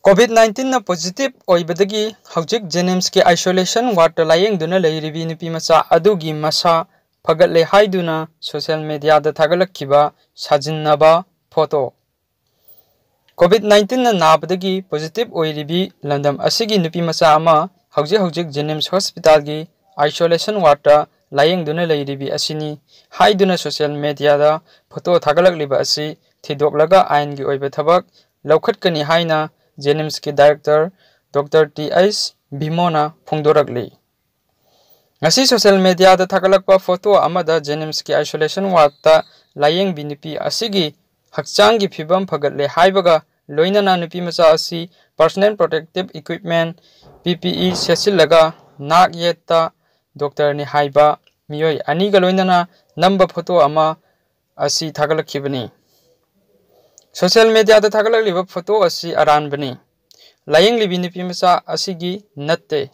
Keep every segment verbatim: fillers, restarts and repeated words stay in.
COVID ꯅꯥꯏꯟꯇꯤꯟꯅ positive ꯑꯣꯏꯕꯗꯒꯤ ꯍꯧꯖꯤꯛ ꯖꯦꯅꯤꯝꯁꯀꯤ isolation ꯋꯥꯔꯗꯇ ꯂꯥꯌꯦꯡꯗꯨꯅ ꯂꯩꯔꯤꯕꯤ ꯅꯨꯄꯤ ꯃꯆꯥ ꯑꯗꯨꯒꯤ ꯃꯁꯥ ꯐꯒꯠꯂꯦ ꯍꯥꯏꯗꯨꯅ ꯁꯣꯁꯤꯌꯦꯜ ꯃꯦꯗꯤꯌꯥꯗ ꯊꯥꯒꯠꯂꯛꯈꯤꯕ ꯁꯥꯖꯤꯟꯅꯕ ꯐꯣꯇꯣ꯫ ꯀꯣꯚꯤꯗ ꯅꯥꯏꯟꯇꯤꯟꯅ ꯅꯥꯕꯗꯒꯤ ꯄꯣꯖꯤꯇꯤꯚ ꯑꯣꯏꯔꯤꯕꯤ ꯂꯝꯗꯝ ꯑꯁꯤꯒꯤ ꯅꯨꯄꯤ ꯃꯆꯥ ꯑꯃ ꯍꯧꯖꯤꯛ ꯍꯧꯖꯤꯛ ꯖꯦꯅꯤꯝꯁ ꯍꯣꯁꯄꯤꯇꯥꯜꯒꯤ ꯑꯥꯏꯁꯣꯂꯦꯁꯟ ꯋꯥꯔꯗꯇ ꯂꯥꯌꯦꯡꯗꯨꯅ ꯂꯩꯔꯤꯕꯤ ꯑꯁꯤꯅꯤ ꯍꯥꯏꯗꯨꯅ ꯁꯣꯁꯤꯌꯦꯜ ꯃꯦꯗꯤꯌꯥꯗ ꯐꯣꯇꯣ ꯊꯥꯒꯠꯂꯛꯂꯤꯕ ꯑꯁꯤ ꯊꯤꯗꯣꯛꯂꯒ ꯑꯥꯏꯟꯒꯤ ꯑꯣꯏꯕ ꯊꯕꯛ ꯂꯧꯈꯠꯀꯅꯤ ꯍꯥꯏꯅ ꯖꯦꯅꯤꯝꯁꯀꯤ ꯗꯥꯏꯔꯦꯛꯇꯔ ꯗꯣꯛꯇꯔ ꯇꯤ ꯑꯩꯆ ꯚꯤꯃꯣꯅ ꯐꯣꯡꯗꯣꯔꯛꯂꯤ꯫ ꯉꯁꯤ ꯁꯣꯁꯤꯌꯦꯜ ꯃꯦꯗꯤꯌꯥꯗ ꯊꯥꯒꯠꯂꯛꯄ ꯐꯣꯇꯣ ꯑꯃꯗ ꯖꯦꯅꯤꯝꯁꯀꯤ ꯑꯥꯏꯁꯣꯂꯦꯁꯟ ꯋꯥꯔꯗꯇ ꯂꯥꯌꯦꯡꯕꯤ ꯅꯨꯄꯤ ꯑꯁꯤꯒꯤ ꯍꯛꯆꯥꯡꯒꯤ ꯐꯤꯕꯝ ꯐꯒꯠꯂꯦ ꯍꯥꯏꯕꯒ ꯂꯣꯏꯅꯅ ꯅꯨꯄꯤ ꯃꯆꯥ ꯑꯁꯤ personal protective equipment, ꯄꯤ ꯄꯤ ꯏ, ꯁꯦꯠꯆꯤꯜꯂꯒ ꯅꯥꯛ ꯌꯦꯠꯇ ꯗꯣꯛꯇꯔꯅꯤ ꯍꯥꯏꯕ ꯃꯤꯑꯣꯏ ꯑꯅꯤꯒ ꯂꯣꯏꯅꯅ ꯅꯝꯕ ꯐꯣꯇꯣ ꯑꯃ ꯑꯁꯤ ꯊꯥꯒꯠꯂꯛꯈꯤꯕꯅꯤ꯫ ꯁꯣꯁꯤꯌꯦꯜ ꯃꯦꯗꯤꯌꯥꯗ ꯊꯥꯒꯠꯂꯛꯂꯤꯕ ꯐꯣꯇꯣ ꯑꯁꯤ ꯑꯔꯥꯟꯕꯅꯤ꯫ ꯂꯥꯌꯦꯡꯂꯤꯕꯤ ꯅꯨꯄꯤ ꯃꯆꯥ ꯑꯁꯤꯒꯤ ꯅꯠꯇꯦ꯫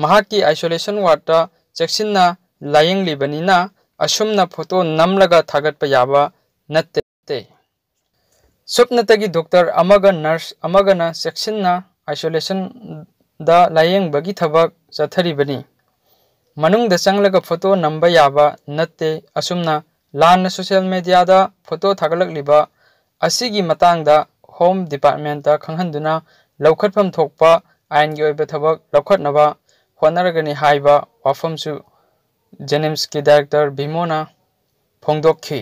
ꯃꯍꯥꯛꯀꯤ ꯑꯥꯏꯁꯣꯂꯦꯁꯟ ꯋꯥꯔꯗꯇ ꯆꯦꯛꯁꯤꯟꯅ ꯂꯥꯌꯦꯡꯂꯤꯕꯅꯤꯅ ꯑꯁꯨꯝꯅ ꯐꯣꯇꯣ ꯅꯝꯂꯒ ꯊꯥꯒꯠꯄ ꯌꯥꯕ ꯅꯠꯇꯦ꯫ ꯁꯨꯞꯅꯇꯒꯤ ꯗꯣꯛꯇꯔ ꯑꯃꯒ ꯅꯔꯁ ꯑꯃꯒꯅ ꯆꯦꯛꯁꯤꯟꯅ ꯑꯥꯏꯁꯣꯂꯦꯁꯟꯗ ꯂꯥꯌꯦꯡꯕꯒꯤ ꯊꯕꯛ ꯆꯠꯊꯔꯤꯕꯅꯤ꯫ ꯃꯅꯨꯡꯗ ꯆꯪꯂꯒ ꯐꯣꯇꯣ ꯅꯝꯕ ꯌꯥꯕ ꯅꯠꯇꯦ꯫ ꯑꯁꯨꯝꯅ ꯂꯥꯟꯅ ꯁꯣꯁꯤꯌꯦꯜ ꯃꯦꯗꯤꯌꯥꯗ ꯐꯣꯇꯣ ꯊꯥꯒꯠꯂꯛꯂꯤꯕ ꯑꯁꯤꯒꯤ ꯃꯇꯥꯡꯗ ꯍꯣꯝ ꯗꯤꯄꯥꯔꯠꯃꯦꯟꯇ ꯈꯪꯍꯟꯗꯨꯅ ꯂꯧꯈꯠꯐꯝ ꯊꯣꯛꯄ ꯑꯥꯏꯟꯒꯤ ꯑꯣꯏꯕ ꯊꯕꯛ ꯂꯧꯈꯠꯅꯕ ꯍꯣꯠꯅꯔꯒꯅꯤ ꯍꯥꯏꯕ ꯋꯥꯐꯝꯁꯨ ꯖꯦꯅꯤꯝꯁꯀꯤ ꯗꯥꯏꯔꯦꯛꯇꯔ ꯚꯤꯃꯣꯅ ꯐꯣꯡꯗꯣꯛꯈꯤ꯫